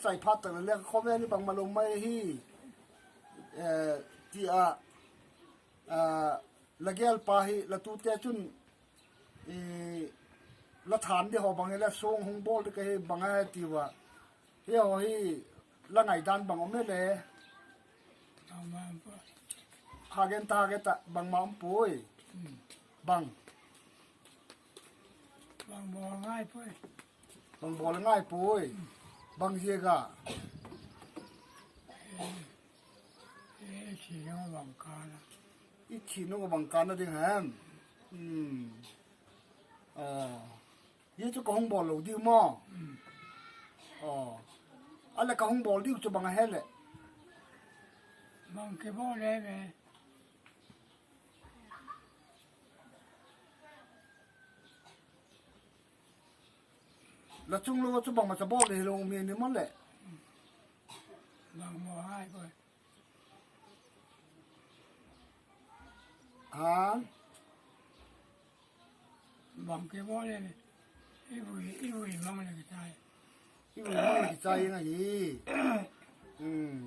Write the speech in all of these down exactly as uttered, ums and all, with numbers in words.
Chai phat tak le le khovel hi bang malom mai hi. Eh, ti a, ah, la gel pa hi, la tute chun, eh, la than di ho bang hi le song hung bol di ka hi bang a ti wa. Hi ho hi la ngai dan bang om le. Ha gen ta, ha gen ta, bang ma om poi. Bang. Bang bol ngai poi. Bang bol ngai poi. Bang ziek a. Eh, eh, si no bang kana. I thi no bang kana ding ham. Hmm. Oh. Ye chu ka hung bol lo diu mo. Hmm. Oh. Ale ka hung bol diu chu bang a he le. Bang ke bol le me. La chung lo chu bang ma cha bol le lo mi ni mo le. Bang mo hai ko. Ha? Bang ke bol le. I vui, i vui mang le ke chai. I vui mang le ke chai nga hi. Hmm.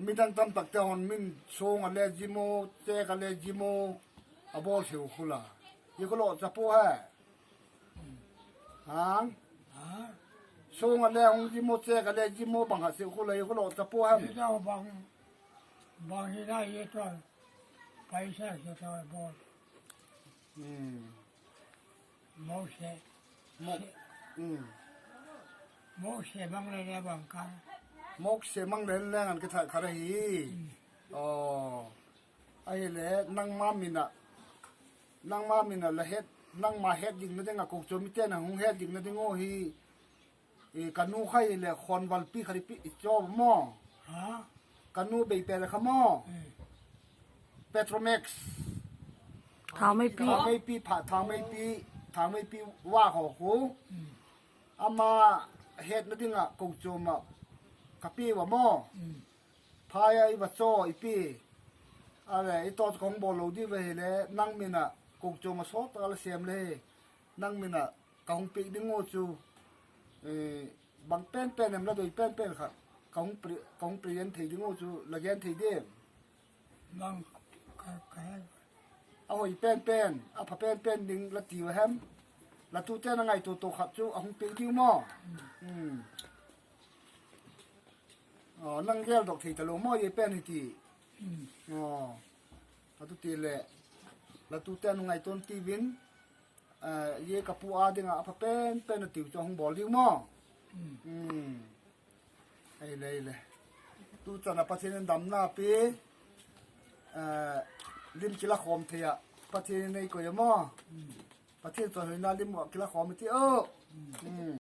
Midang tam tak te hon min song a le jimo, chek a le jimo, a bol seu khula. Ye khulo cha po ha. Hang? Ha? Song a le hong jimo, chek a le jimo bang ha seu khula, ye khulo cha po ha. Ye cha bang, bang hi na ye cha. Paisa cha cha bol. Hmm. Mose. Mo-, Se-, mm. Mose bang le le bang kan. Mose bang le le ngan ke tha khara hi. Mm. Oh. Ai le nangma mina. Nangma mina la het, nangma het ding na ding a ko cho mi te na hung het ding na ding o hi. E, ka nu khai le khon val pi khari pi i cho mo. Ha? Ka nu bei pe le kha mo. Eh. Petromax. Thao mei pi. Thao mei pi pha, thao mei pi, thao mei pi wa ho khu. Hmm. Ama het na ding a ko cho ma ka pi wa mo. Hmm. Pha ya i wa cho i pi. Ale, i to kong bol lo di ve le, nang mina ko cho ma so ta la sem le. Nang mina ka hung pe ding o chu, eh, bang pen pen em la doi pen pen kha, ka hung pre-, ka hung present thei ding o chu, la gen thei dem. Bang ka, ka he. A hoi pen pen, a pha pen pen ding la ti wa hem. La tu te na ngai to to khat chu, a hung pe ding mo. Hmm. Oh, nang gel dok thei ta lo mo ye pen hi ti. Hmm. Oh. A tu ti le. La tu te na ngai ton ti vin. Eh, ye ka pu a ding a, a pha pen pen a tiu chu hung bol ding mo. Hmm. Hmm. Ei le, ei le. Tu chan a Pathen in damna pi. Eh, lim kila khom thei a. Pathen in nei ko ya mo. Hmm. Pathen chon hoina lim kila khom ti o. Hmm. Hmm.